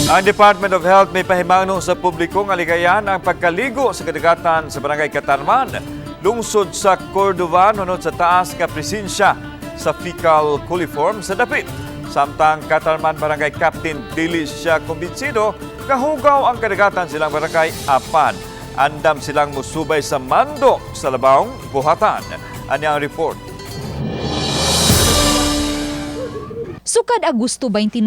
Ang Department of Health may pahimangno sa publiko nga likayan ang pagkaligo sa kadagatan sa Barangay Catarman, lungsod sa Cordova, hunod sa taas nga presensya sa fecal coliform sa dapit. Samtang Catarman Barangay Captain, dili siya kumbinsido nga hugaw ang kadagatan silang barangay, apan andam silang musubay sa mando sa labawng buhatan. Ani ang report. Sukad Agosto 29,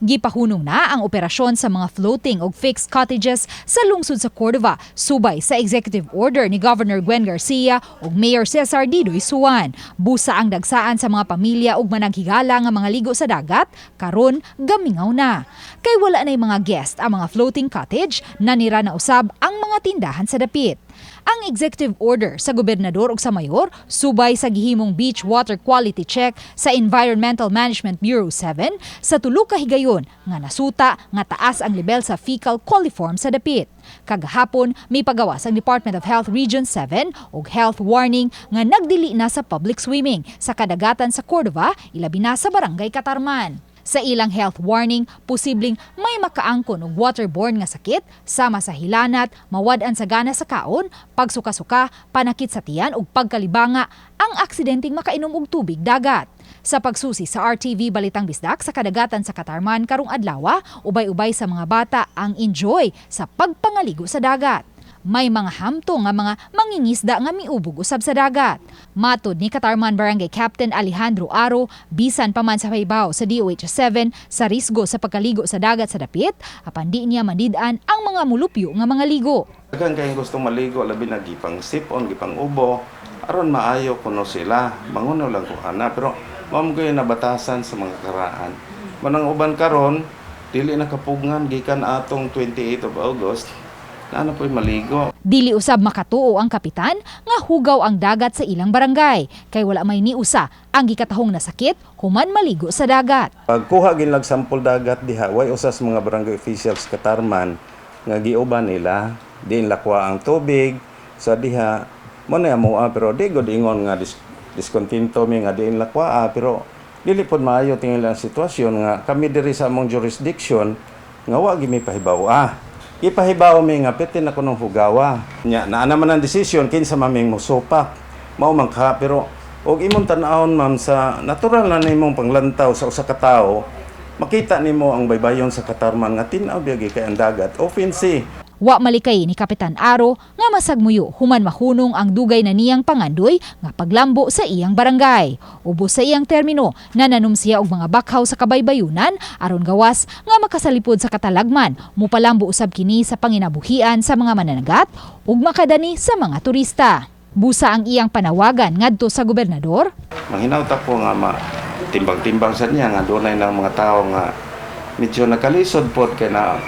gipahunong na ang operasyon sa mga floating ug fixed cottages sa lungsod sa Cordova subay sa executive order ni Governor Gwen Garcia ug Mayor Cesar Didoy Suan. Busa ang dagsaan sa mga pamilya ug managhigala nga mga ligo sa dagat, karon gamingaw na. Kay wala na'y mga guest ang mga floating cottage, nanira na usab ang mga tindahan sa dapit. Ang executive order sa gobernador ug sa mayor subay sa gihimong beach water quality check sa Environmental Management Bureau 7 sa tulo ka higayon nga nasuta nga taas ang level sa fecal coliform sa dapit. Kagahapon, may pagawas ang Department of Health Region 7 og health warning nga nagdili na sa public swimming sa kadagatan sa Cordova, ilabi na sa Barangay Catarman. Sa ilang health warning, posibleng may makaangkon og waterborne nga sakit sama sa hilanat, mawad-an sa gana sa kaon, pagsuka-suka, panakit sa tiyan ug pagkalibanga ang aksidenteng makainom og tubig dagat. Sa pagsusi sa RTV Balitang Bisdak sa kadagatan sa Catarman karong adlaw, ubay-ubay sa mga bata ang enjoy sa pagpangaligo sa dagat. May mga hamtong nga mga mangingisda nga miubog usab sa dagat. Matod ni Catarman Barangay Captain Alejandro Aro, bisan pa man sa pahibaw sa DOH 7 sa risgo sa pagkaligo sa dagat sa dapit, apan di niya manid-an ang mga mulupyo nga mga ligo. Daghan kayong gustong maligo, labi na gipang sipon, gipang ubo, aron maayo kuno sila. Manguno lang ko ana, pero mao mo nabatasan sa mga karaan. Manang uban karon, dili na kapugngan gikan atong 28 of August, na ano po'y maligo. Dili usab makatuo ang kapitan nga hugaw ang dagat sa ilang barangay kay wala may niusa ang gikatahong nasakit human maligo sa dagat. Pagkuha ginlag sample dagat diha, way usas mga barangay officials Catarman nga giuban nila, diin lakwa ang tubig sa diha mo na moa, pero di gud ingon nga diskontento mi nga diin lakwa, pero dili pod maayo tingali ang sitwasyon nga kami diri sa among jurisdiction nga wa gi mi pahibaw. Ipahibaw mi nga pwede na kunong hugawa. Nya naa naman ang desisyon kinsa maming mosupak. Mao man ka, pero og imong tan-awon, ma'am, sa natural na nimong panglantaw sa usa ka tawo, makita nimo ang baybayon sa Catarman nga tin-aw biyagi kay ang dagat open sea. Wa malikay ni Kapitan Aro nga masagmuyo human mahunong ang dugay na niyang pangandoy nga paglambo sa iyang barangay. Ubos sa iyang termino, nananom siya og mga bakhaw sa kabaybayunan aron gawas nga makasalipod sa katalagman, mupalambo usab kini sa panginabuhian sa mga mananagat ug makadani sa mga turista. Busa ang iyang panawagan ngadto sa gobernador. Manghinawta ko nga ma timbang-timbang sa niya nga dunay ng mga tao nga medyo nakalisod pod kay na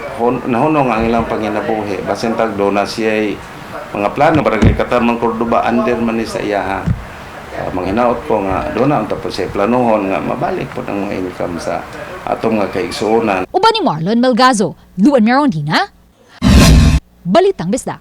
nahunong ang ilang panginabuhi, basin tag doon na siya mga plano. Barangay Catarman Cordova, under man ni sa iyaha. Manghinaot ko nga doon na ang tapos siya planuhon nga mabalik pod ang mga income sa atong nga kaigsuonan. Uban ni Marlon Melgazo, Luan Merondina, Balitang Bisdak.